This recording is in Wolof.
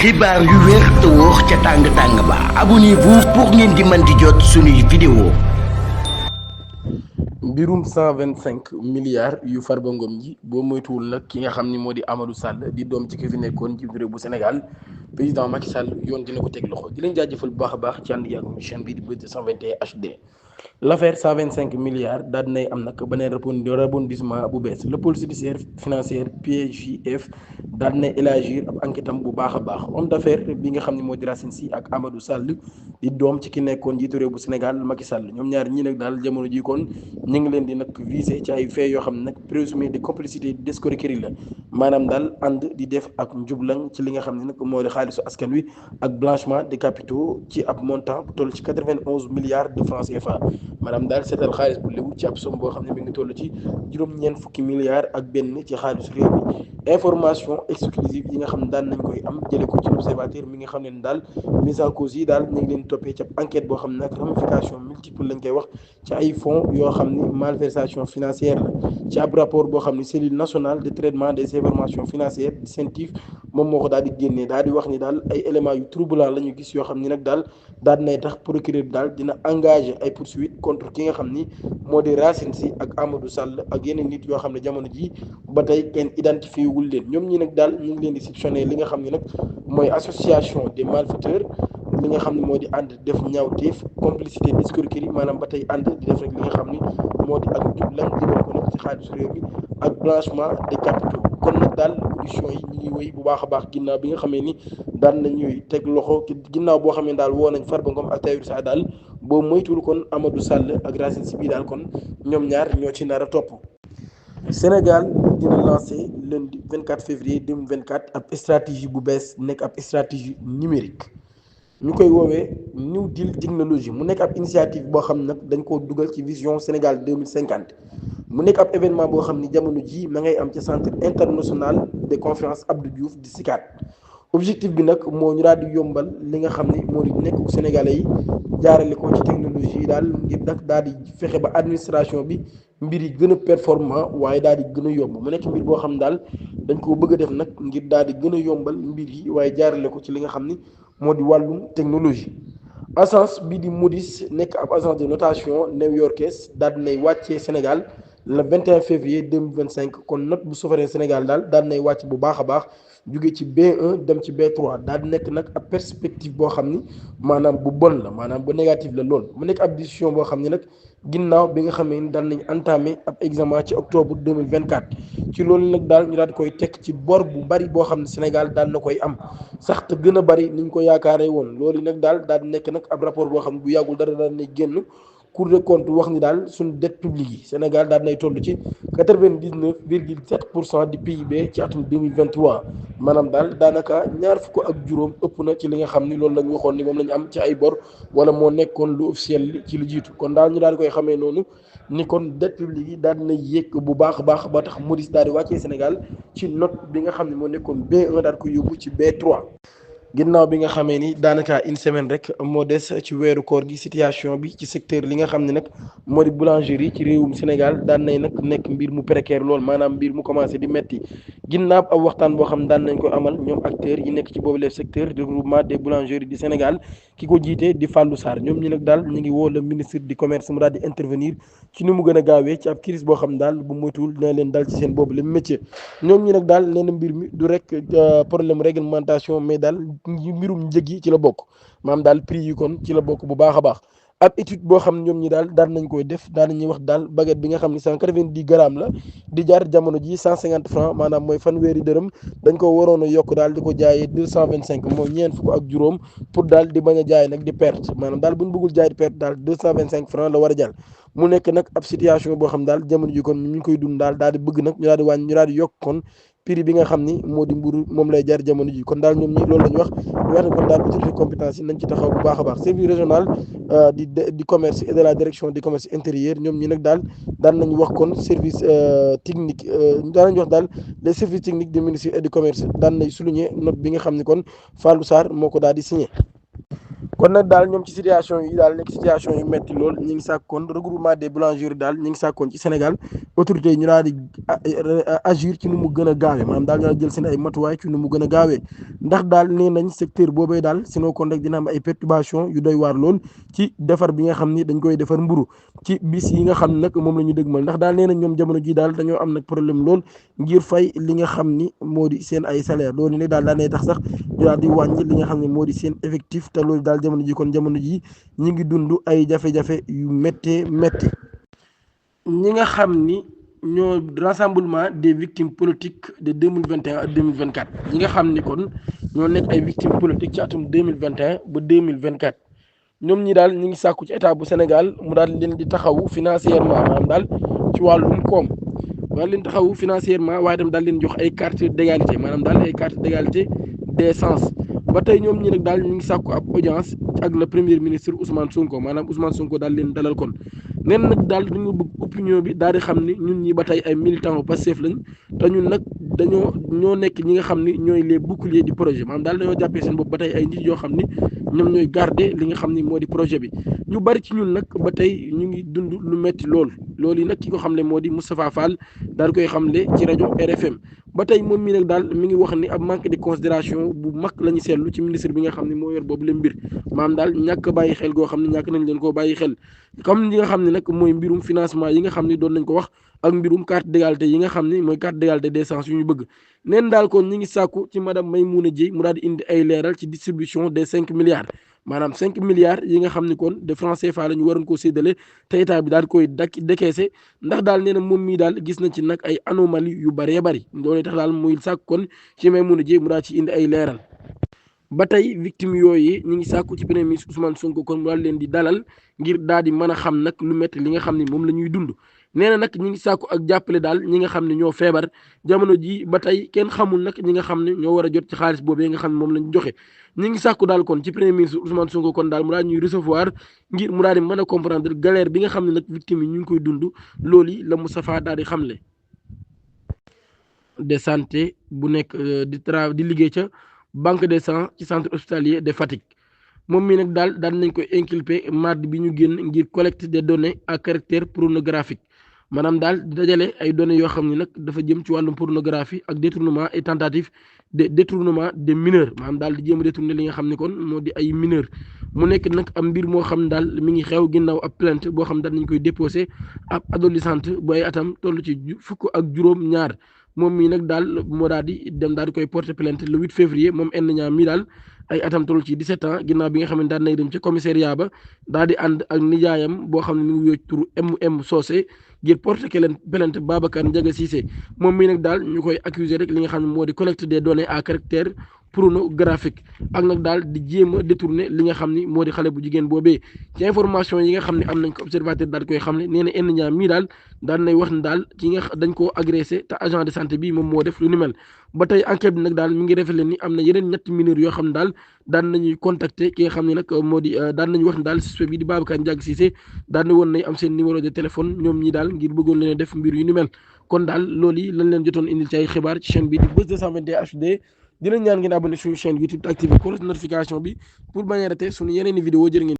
xibaar yu wér te wóor ca tàng tàng ba abonnez-vous pour ngeen di mën di jot suñuy vidéo. mbirum 125 milliards yu Farba Ngom ji boo moytuwul nag ki nga xam ni moo di Amadou Sall di doom ci ki fi nekkoon ci réew bu Sénégal président Macky Sall yoon dina ko teg loxo di leen jaajëfal bu baax a baax ci ànd yàgg chaîne bi di Buzz 221 HD. L'affaire 125 milliards daal dinay am nag beneen rebondissement bu bees le pôle judiciaire financier PJF daal dinay élargir ab enquête am bu baax a baax homme d'affaires bi nga xam ne moo di Racine Sy ak Amadou Sall di doom ci ki nekkoon njiitu réew bu Sénégal Macky Sall ñoom ñaar ñii nag daal jamono ji kon ñu ngi leen di nag visé ci ay faits yoo xam ne nag présumé de complicité d'escroquerie la maanaam daal ànd di def ak njublang ci li nga xam ne nag moo di xaalisu askan wi ak blanchiment de capitaux ci ab montant bu toll ci 91 milliards de francs CFA. maanaam daal seetal xaalis bu léwu ci ab somme boo xam ne mi ngi toll ci juróom-ñeent fukki milliards ak benn ci xaalisu réew mi information exclusive yi nga xam ne daal nañ koy am jële ko ci l'observateur mi nga xam ne daal mise en cause yi daal ñu ngi leen toppee ci ab enquête boo xam ne nag ramification multiple lañ koy wax ci ay fonds yoo xam ni malversation financière la ci ab rapport boo xam ne cellule nationale de traitement des informations financières di CENTIF moom moo ko daal di génnee daal di wax ni daal ay éléments yu troublant la ñu gis yoo xam ni nag daal dinay tax procureur bi daal dina engagé ay poursuites contre ki nga xam ni moo di Racine Sy ak Amadou Sall ak yeneen nit yoo xam ne jamono ji ba tey kenn identifié wul leen ñoom ñi nag daal ñu ngi leen di soupçonné li nga xam ne nag mooy association des malfaiteurs li nga xam ne moo di ànd def ñaawteef complicité d'escroquerie maanaam ba tey ànd di def rek li nga xam ni moo di ak jublan jëmal ko nag ci xaalisu réew mi ak blanchiment des capitaux kon nag daal audition yi ñu ngi wéy bu baax a baax ginnaaw bi nga xamee ni daan nañuy teg loxo ginnaaw boo xamee daal woo nañ Farba Ngom ak Tahirou Sarr daal boo moytuwul kon Amadou Sall ak Racine Sy bii daal kon ñoom ñaar ñoo ci nar a topp. Sénégal dina lancé lundi 24 février 2024 ab stratégie bu bees nekk ab stratégie numérique ñu koy woowee New Deal Technologie mu nekk ab initiative boo xam ne nag dañ koo dugal ci vision Sénégal 2050 mu nekk ab événement boo xam ni jamono ji ma ngay am ci centre international de conférence Abdou Diouf di SICAD objectif bi nag moo ñu daal di yombal li nga xam ni moo di nekk Sénégalais yi jaarale ko ci technologie yi daal ngir nag daal di fexe ba administration bi mbir yi gën a performant waaye daal di gën a yomb mu nekk mbir boo xam ne daal dañ koo bëgg a def nag ngir daal di gën a yombal mbir yi waaye jaarale ko ci li nga xam ni moo di wàllum technologie. agence bi di Moody's nekk ab agence de notation new-yorkaise daal di nay wàccee Sénégal le 21 février 2025 kon note bu souverain Sénégal daal di nay wàcc bu baax a baax. jóge ci B1 dem ci B3 daal di nekk nag ab perspective boo xam ni maanaam bu bon la maanaam bu négatif la lool mu nekk ab décision boo xam ni nag ginnaaw bi nga xamee ni daal nañ entamé ab examen ci octobre 2024 ci loolu nag daal ñu daal di koy teg ci bor bu bari boo xam ne Sénégal daal na koy am sax te gën a bari ni ñu ko yaakaaree woon loolu nag daal di nekk nag ab rapport boo xam ne bu yàggul dara daal nay génn Cour des comptes wax ni daal suñu dette publique yi Sénégal daal nay toll ci 99,7% du PIB ci atum 2023 maanaam daal daanaka ñaar fukk ak juróom ëpp na ci li nga xam ni loolu la ñu waxoon ni moom la ñu am ci ay bor wala moo nekkoon lu officiel ci lu jiitu kon daal ñu daal di koy xamee noonu ni kon dette publique yi daal dina yéeg bu baax a baax ba tax Moody's daal di wàccee Sénégal ci note bi nga xam ne moo nekkoon B1 daal ko yóbbu ci B3. ginnaaw bi nga xamee ni daanaka une semaine rek moo des ci weeru koor gi situation bi ci secteur li nga xam ne nag moo di boulangerie ci réewum Sénégal daan nay nag nekk mbir mu précaire lool maanaam mbir mu commencé di metti ginnaaw ab waxtaan boo xam daan nañ ko amal ñoom acteurs yi nekk ci boobu le secteur de regroupement des boulangeries du Sénégal ki ko jiite di Fallou Sarr ñoom ñi nag daal ñu ngi woo le ministre du commerce mu daal di intervenir ci ni mu gën a gaawee ci ab crise boo xam daal bu moytuwul dina leen dal ci seen boobu le métier ñoom ñi nag daal nee na mbir mi du rek problème réglementation mais daal mbirum njëg yi ci la bokk maanaam daal prix yi kon ci la bokk bu baax a baax ab étude boo xam ñoom ñi daal daan nañ koy def daan nañuy wax daal baguette bi nga xam ni 190 grammes la di jar jamono ji 150 francs maanaam mooy fanweeri dërëm dañ ko waroon a yokk daal di ko jaayee 225 mooy ñeent fukk ak juróom pour daal di bañ a jaay nag di perte maanaam daal bu ñu bëggul jaay di perte daal 225 francs la war a jàll mu nekk nag ab situation boo xam daal jamono ji kon ñu ngi koy dund daal di bëgg nag ñu daal di wàññi ñu daal di yokk kon prix bi nga xam ni moo di mburu moom lay jar jamono ji kon daal ñoom ñi loolu la ñu wax ñu wax ne kon daal autorité compétence yi nañ ci taxaw bu baax a baax service régional du commerce et de la direction du commerce intérieur ñoom ñi nag daal daan nañu wax kon service technique daan nañu wax daal les services techniques du ministère et du commerce daan nañ souligner note bi nga xam ni kon Fallou Sarr moo ko daal di signé. kon nag daal ñoom ci situation yi daal nekk situation yu metti lool ñi ngi sàkkoon regroupement des boulangeries daal ñi ngi sàkkoon ci Sénégal autorités yi ñu daal di agir ci nu mu gën a gaawee maanaam daal ñu daal jël seen ay matuwaay ci nu mu gën a gaawee ndax daal nee nañ secteur boobee daal sinon kon rek dina am ay perturbation yu doy waar lool ci defar bi nga xam ni dañ koy defar mburu ci bis yi nga xam ne nag moom la ñu dëgmal ndax daal nee nañ ñoom jamono ji daal dañoo am nag problème lool ngir fay li nga xam ni moo di seen ay salaire loolu nag daal daanay tax sax ñu daal di wàññi li nga xam ne moo di seen effectif te loolu daal jamono ji kon jamono ji ñi ngi dund ay jafe-jafe yu méttee métti ñi nga xam ni ñoo rassemblement des victimes politiques de 2021 ak 2024 ñi nga xam ni kon ñoo nekk ay victimes politiques ci atum 2021 ba 2024 ñoom ñi daal ñi ngi sàkku ci état bu Sénégal mu daal leen di taxawu financièrement maanaam daal ci wàllum koom daal leen taxawu financièrement waaye tam daal leen jox ay carte d'égalité maanaam daal ay carte d'égalité des chances ba tey ñoom ñi nag daal ñu ngi sàkku ab audience ak le premier ministre Ousmane Sonko maanaam Ousmane Sonko daal leen dalal kon nen nag daal dañu bëgg opinion bi daal di xam ni ñun ñi ba tey ay militants Pastef lañ te ñun nag ñoo nekk ñi nga xam ni ñooy les boucliers du projet maanaam daal dañoo jàppee seen bopp ba tey ay nit yoo xam ni ñoom ñooy garder li nga xam ni moo di projet bi ñu bari ci ñun nag ba tey ñu ngi dund lu metti loolu yi nag ki ko xam ne moo di Moustapha Fall daal koy xamle ci rajo RFM ba tey moom mii nag daal mi ngi wax ni ab manque de considération bu mag la ñu seetlu ci ministre bi nga xam ne moo yor boobu la mbir maanaam daal ñàkk bàyyi xel goo xam ne ñàkk nañ leen koo bàyyi xel comme li nga xam ne nag mooy mbirum financement yi nga xam ne doon nañ ko wax ak mbirum carte d'égalité yi nga xam ne mooy carte d'égalité des chances yu ñu bëgg neen daal kon ñi ngi sàkku ci madame Maymouna Dièye mu daal di indi ay leeral ci distribution des 5 milliards maanaam 5 milliards yi nga xam ni kon de francs CFA la ñu waroon koo séddale te état bi daal koy décaissé ndax daal nee na moom mii daal gis nañ ci nag ay anomalie yu bëree bëri loolu tax daal muy sàkk kon ci Maymouna Dièye mu daal ci indi ay leeral ba tey victime yooyu ñu ngi sàkku ci premier ministre Ousmane Sonko kon mu daal leen di dalal ngir daal di mën a xam nag lu métti li nga xam ne moom la ñuy dund nee na nag ñi ngi sàkku ak jàppale daal ñi nga xam ne ñoo feebar jamono ji ba tey kenn xamul nag ñi nga xam ne ñoo war a jot ci xaalis boobee nga xam ne moom lañ joxe ñi ngi sàkku daal kon ci premier ministre Ousmane Sonko kon daal mu daal ñuy recevoir ngir mu daal di mën a comprendre galère bi nga xam ne nag victime yi ñu ngi koy dund loolu yi la Moustapha daal di xamle de santé bu nekk di liggéey ca banque des sang ci centre hospitalier de Fatick moom mii nag daal nañ koy inculpé mardi bi ñu génn ngir collecte des données à caractère pornographique maanaam daal di dajale ay données yoo xam ne nag dafa jëm ci wàllum pornographie ak détournement et tentative de détournement des mineurs maanaam daal di jéem a détourner li nga xam ne kon moo di ay mineurs mu nekk nag am mbir moo xam ne daal mi ngi xew ginnaaw ab plainte boo xam ne daal nañ koy déposé ab adolescente bu ay atam toll ci fukk ak juróom-ñaar moom mii nag daal moo daal di dem daal di koy porter plainte le 8 février moom N mii daal ay atam toll ci 17 ans ginnaaw bi nga xam ne daal nay dem ci commissariat ba daal di ànd ak nijaayam boo xam ne mi ngi wéy turu MM Socé ngir porter plainte Babacar Ndiaga Cissé moom mii nag daal ñu koy accuser rek li nga xam ne moo di collecte des données à caractère pornographique ak nag daal di jéem a détourner li nga xam ni moo di xale bu jigéen boobee ci information yi nga xam ne am nañ ko observateur daal koy xam ne nee na N Niang mii daal nay wax ne daal ki nga dañ koo agressé te agent de santé bi moom moo def lu ni mel ba tey enquête bi nag daal mi ngi révélé ni am na yeneen ñetti mineurs yoo xam ne daal daan nañuy contacter ki nga xam ne nag moo di daan nañu wax ne daal suspect bi di Babacar Ndiaga Cissé daan na woon nañ am seen numéro de téléphone ñoom ñi daal ngir bëggoon leen def mbir yu ni mel kon daal loolu yi lañ leen jotoon indil ci ay xibaar ci chaîne bi di Buzz 221 HD dinañ ñaan ngeen abonné suñu chaîne YouTube te activé cloche notification bi pour bañ a rater suñu yeneen i vidéo jërë ngeen